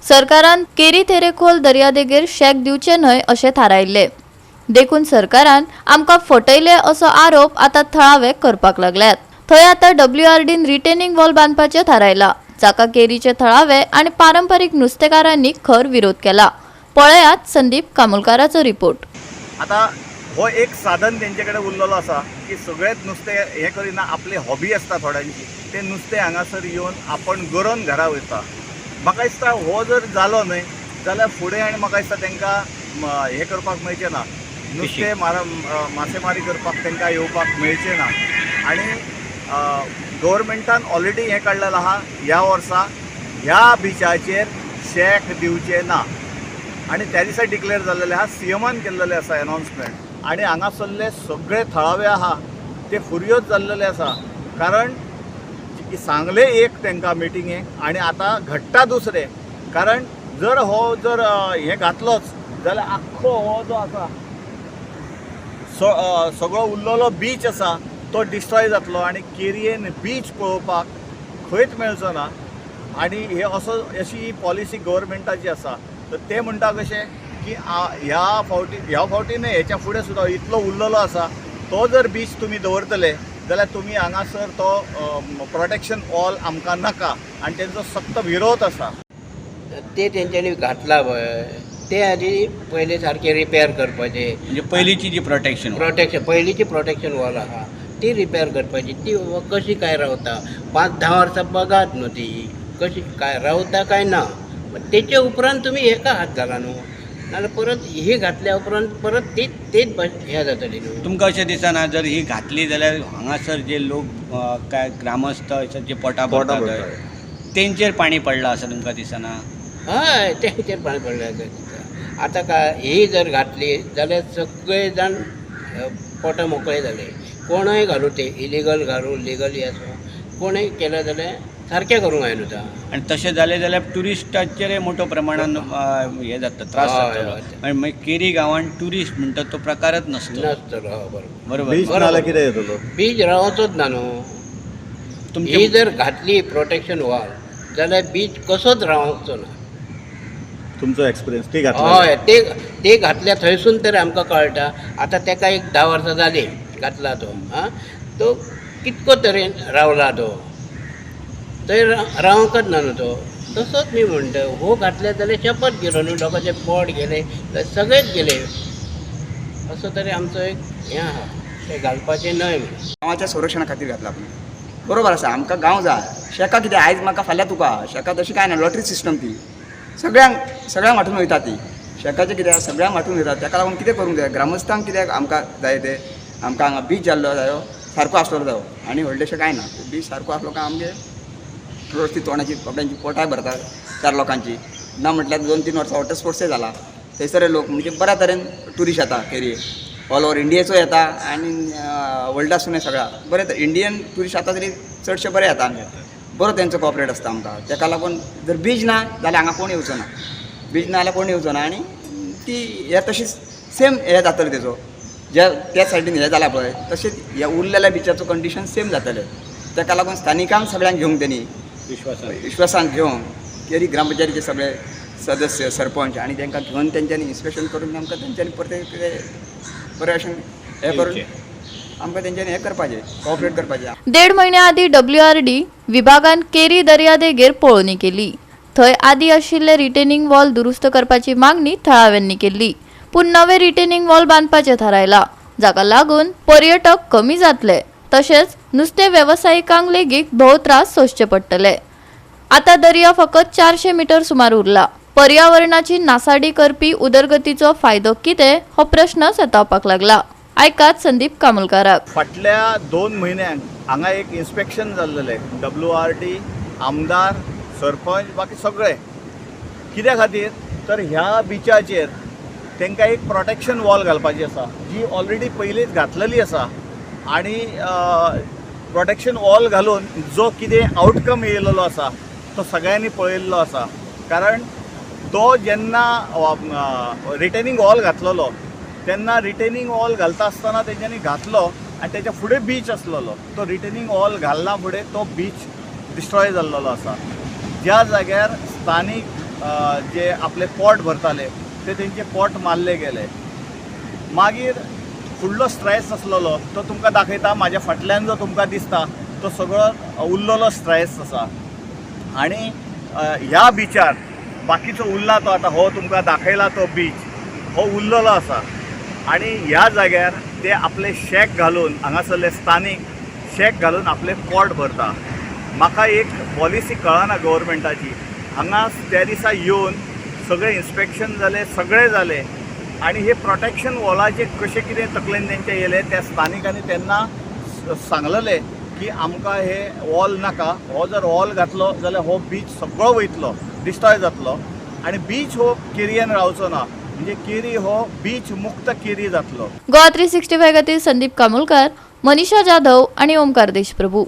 सरकारान केरी तेरेखोल दर्यादेगेर शॅक दिवचे न्हय अशें थारायल्लें. देखून सरकारान आमकां फटयले असो आरोप आतां थळावे करपाक लागल्यात. थंय आतां डब्ल्यूआरडीन रिटेनिंग वॉल बांदपाचें थारायलां, जाका केरीचे थळावे आनी पारंपरीक नुस्तेकारांनी खर विरोध केला. पळयात संदीप कामुलकाराचो रिपोर्ट. आतां हो एक साधन तेंचे कडेन उरलेलो आसा की सगळेच नुस्तें हें करिना, आपली हॉबी आसता थोड्यांची, ते नुस्तें हांगासर येवन आपण गरोवन घरा वयता. म्हाका दिसता हो जर जालो न्हय जाल्यार फुडें आनी म्हाका दिसता तांकां हें करपाक मेळचें ना, नुस्तें मासेमारी करपाक तांकां येवपाक मेळचें ना. आनी गव्हर्मेंटान ऑलरेडी हें काडलेलें आहा, ह्या वर्सा ह्या बिचाचेर शॅक दिवचें ना आनी त्या दिसा डिक्लेअर जाल्लेलें आहा, सीएमान केल्लेलें आसा एनावन्समेंट. आनी हांगासरले सगळे थळावे आहा ते फुरयोज जाल्लेले आसा, कारण सांगले एक तांकां मिटिंगेक आनी आतां घडटा दुसरें. कारण जर हो जर हें घातलोच जाल्यार आख्खो हो जो आसा सगळो उरलेलो बीच आसा तो डिस्ट्रॉय जातलो आनी केरयेन बीच पळोवपाक खंयच मेळचो ना. आनी हे असो अशी ही पॉलिसी गव्हर्मेंटाची आसा. तर ते म्हणटा कशें की ह्या फावटी न्हय, हेच्या फुडें सुद्दां इतलो उरलेलो आसा तो जर बीच तुमी दवरतले जाल्यार तुमी हांगासर तो प्रोटेक्शन वॉल आमकां नाका आनी तेंचो सक्त विरोध आसा. ते तेंच्यांनी घातला पळय ते आदी पयले सारके रिपेर करपाचे, म्हणजे पयलींची जी प्रोटेक्शन प्रोटेक्शन पयलींची प्रोटेक्शन वॉल आहा ती रिपेर करपाची. ती कशी काय रावता 5-10 वर्सां बघात न्हू ती कशी काय रावता काय ना. तेचे उपरांत तुमी हेका हात घाला न्हू, नाजाल्यार परत ही घातल्या उपरांत परत तीच तेच हें जातली न्हू. तुमकां अशें दिसना जर ही घातली जाल्यार हांगासर जे लोक काय ग्रामस्थ जे पोटा भरतात तेंचेर पाणी पडलां असं तुमकां दिसना? हय, तेंचेर पाणी पडलें आसा दिसता. आतां काय ही जर घातली जाल्यार सगळे जाण पोटा मोकळे जाले. कोणूय घालूं ते इलिगल घालूं लिगली आसूं कोणूय केलें जाल्यार सारकें करूंक जाय न्हू. आनी तशें जालें जाल्यार ट्युरिस्टाचेरय मोठो प्रमाणान हें जाता, त्रास जातलो. मागीर केरी गांवांत ट्युरिस्ट म्हणटा तो प्रकारच नासतलो. नासतलो, बरोबर बरोबर. बीच नाल्यार कितें येतलो? बीच रावचोच ना न्हू. ही जर घातली प्रोटेक्शन वॉल जाल्यार बीच कसोच रावचो ना. तुमचो एक्सपिरियन्स ती घातली? हय, ते घातल्या थंयसून तर आमकां कळटा. आतां तेका एक 10 वर्सां जालीं घातला तो, आं तो कितको तरेन रावला तो, थंय रावंकच ना न्हू तो. तसोच मी म्हणटा हो घातले जाल्यार शपथ गेलो न्हू, लोकांचे पोट गेले सगळेच गेले. असो तरी आमचो एक हें आहा, तें घालपाचें न्हय म्हणून. गांवाच्या संरक्षणा खातीर घातला आपण, बरोबर आसा. आमकां गांव जाय. शेकां कितें आयज म्हाका फाल्यां तुका, शेकां तशी कांय ना, लॉटरी सिस्टम ती सगळ्यांक सगळ्यांक वांटून वयता ती. शेकाचें कितें सगळ्यांक वांटून वयता. ताका लागून कितें करूंक जाय, ग्रामस्थांक कित्याक आमकां जाय तें, आमकां हांगा बीच जाल्लो जायो, सारको आसलो जायो आनी व्हडलेशें कांय ना. बीच सारको आसलो काय आमगे व्यवस्थीत तोंडाची बाबड्यांची पोटाय भरता 4 लोकांची. ना म्हटल्यार 2-3 वर्सां वॉटर स्पोर्ट्सय जाला, थंयसर लोक म्हणजे बऱ्या तरेन ट्युरिस्ट येता केरी, ऑल ओवर इंडियेचो येता आनी वर्ल्डासूनय सगळ्या बरें. इंडियन ट्युरिस्ट आतां तरी चडशे बरे येता, बरो तेंचो कॉपरेट आसता आमकां. तेका लागून जर बीच ना जाल्यार हांगा कोण येवचो ना, बीच ना जाल्यार कोण येवचो ना. आनी ती हे तशीच सेम हे जातलें तेजो, ज्या त्या सायडीन हें जालां पळय तशेंच ह्या उरलेल्या बिचाचो कंडिशन सेम जातलें. तेका लागून स्थानिकांक सगळ्यांक घेवंक तेणी विश्वासान घेवन केरी ग्रामपंचायतीचे सगळे सदस्य सरपंच आनी तांकां घेवन तेंच्यांनी इन्स्पेक्शन करून आमकां तेंच्यांनी परतें कितें बरें अशें हें करून आमकां तेंच्यांनी हें करपाचें, कॉपरेट करपाचें. 1.5 म्हयन्या आदीं डब्ल्यूआरडी विभागान केरी दर्यादेगेर पळोवणी केली. थंय आदीं आशिल्ले रिटेनिंग वॉल दुरुस्त करपाची मागणी थळाव्यांनी केल्ली, पूण नवे रिटेनिंग वॉल बांदपाचें थारायलां, जाका लागून पर्यटक कमी जातले तशेंच नुस्तें वेवसायिकांक लेगीत भोव त्रास सोंसचे पडटले. आतां दर्या फकत 400 मिटर सुमार उरला. पर्यावरणाची नासाडी करपी उदरगतीचो फायदो कितें हो प्रश्न सतावपाक लागला. आयकात संदीप कामुलकाराक. फाटल्या 2 म्हयन्यांक हांगा एक इन्स्पेक्शन जाल्लेलें, डब्ल्यूआरडी, आमदार, सरपंच, बाकी सगळे. कित्या खातीर तर ह्या बिचाचेर तांकां एक प्रोटेक्शन वॉल घालपाची आसा, जी ऑलरेडी पयलींच घातलेली आसा. आनी प्रोटेक्शन वॉल घालून जो कितें आवटकम येयलेलो आसा तो सगळ्यांनी पळयल्लो आसा. कारण तो जेन्ना रिटेनिंग वॉल घातलेलो तेन्ना रिटेनिंग वॉल घालता आसतना तेंच्यांनी घातलो आनी तेच्या फुडें बीच आसलेलो, तो रिटेनिंग वॉल घालना फुडें तो बीच डिस्ट्रॉय जाल्लो आसा. ज्या जाग्यार स्थानीक जे आपले पोट भरताले ते तेंचे पोट मारले गेले. मागीर फुडलो स्ट्रेस आसलेलो तो तुमकां दाखयता. म्हाज्या फाटल्यान जो तुमकां दिसता तो सगळो उरलेलो स्ट्रेस आसा. आनी ह्या बिचार बाकीचो उरला तो आतां हो तुमकां दाखयला तो बीच हो उरलेलो आसा. आनी ह्या जाग्यार ते आपले शॅक घालून हांगासरले स्थानीक शॅक घालून आपले पोट भरता. म्हाका एक पॉलिसी कळना गव्हर्मेंटाची. हांगा त्या दिसा येवन सगळें इन्स्पेक्शन जालें, सगळें जालें आनी हे प्रोटेक्शन वॉलाचे कशें कितें तकलेन तेंच्या येयलें त्या स्थानिकांनी तेन्ना सांगलेलें की आमकां हे वॉल नाका. हो जर वॉल घातलो जाल्यार हो बीच सगळो वयतलो, डिस्ट्रॉय जातलो आनी बीच हो केरयेन रावचो ना, म्हणजे केरी हो बीच मुक्त केरी जातलो. गोवा 365 खातीर संदीप कामुलकार, मनीषा जाधव आणि ओमकार देशप्रभू.